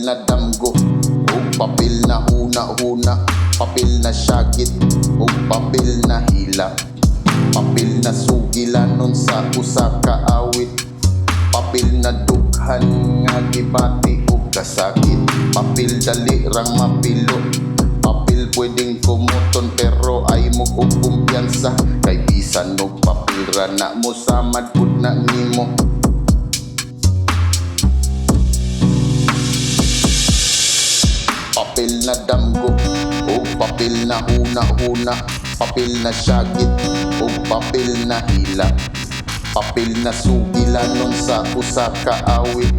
na damgo ug papel na huna-huna, papel na syagit ug papel na hila, papel na sugilanon sa usa ka awit, papel na dughan nga gibati og kasakit, papel dali rang mapilo, papel pwedeng kumuton pero ay mo og kumpiyansa kay bisan og papel ra na mosamad pud na nimo. Papel na damgo ug papel na huna-huna, papel na syagit ug papel na hila, papel na sugilanon sa usa ka awit,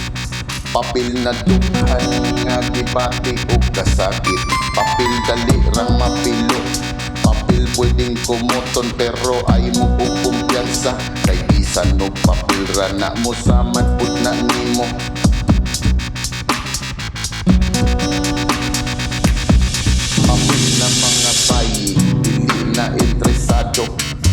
papel na dughan nga gibati og kasakit, papel dali rang mapilo, papel pwedeng kumuton pero ay mo og kumpiyansa kay bisan og papel ra na mosamad pud na nimo. Papel na mga bayi, dili na interesado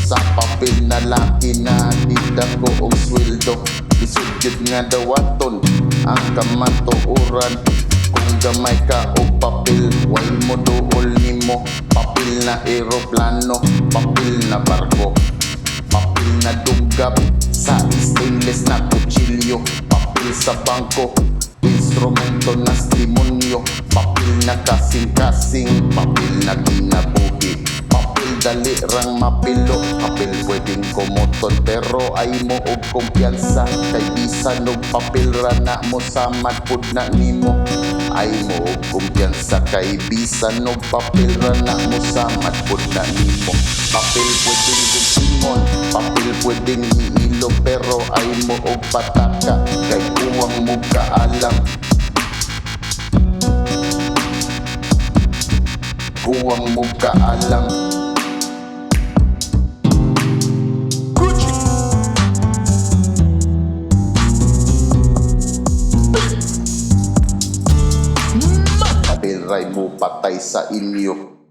sa papel na laki na di dako og sweldo. Lisod gyud nga dawaton ang kamatuoran kung gamay ka og papel, way mo duol nimo. Papel na eroplano, papel na barko, papel na dunggap sa stainless na kutsilyo, papel sa bangko, instrumento na demonyo, papel na kasing-kasing, papel na kinabuhi, papel dali rang mapilo, papel pwedeng kumuton pero ay mo og kumpiyansa kay bisan og papel ra na mosamad pud na nimo. Ay mo og kumpiyansa kay bisan og papel ra na mosamad pud na nimo. Papel pwedeng guntingon, papel pwedeng iilom pero ay mo og pataka kay kuwang mo kaalam. Kuwang mo kaalam. Gucci. Papel ray mo patay sa inyo.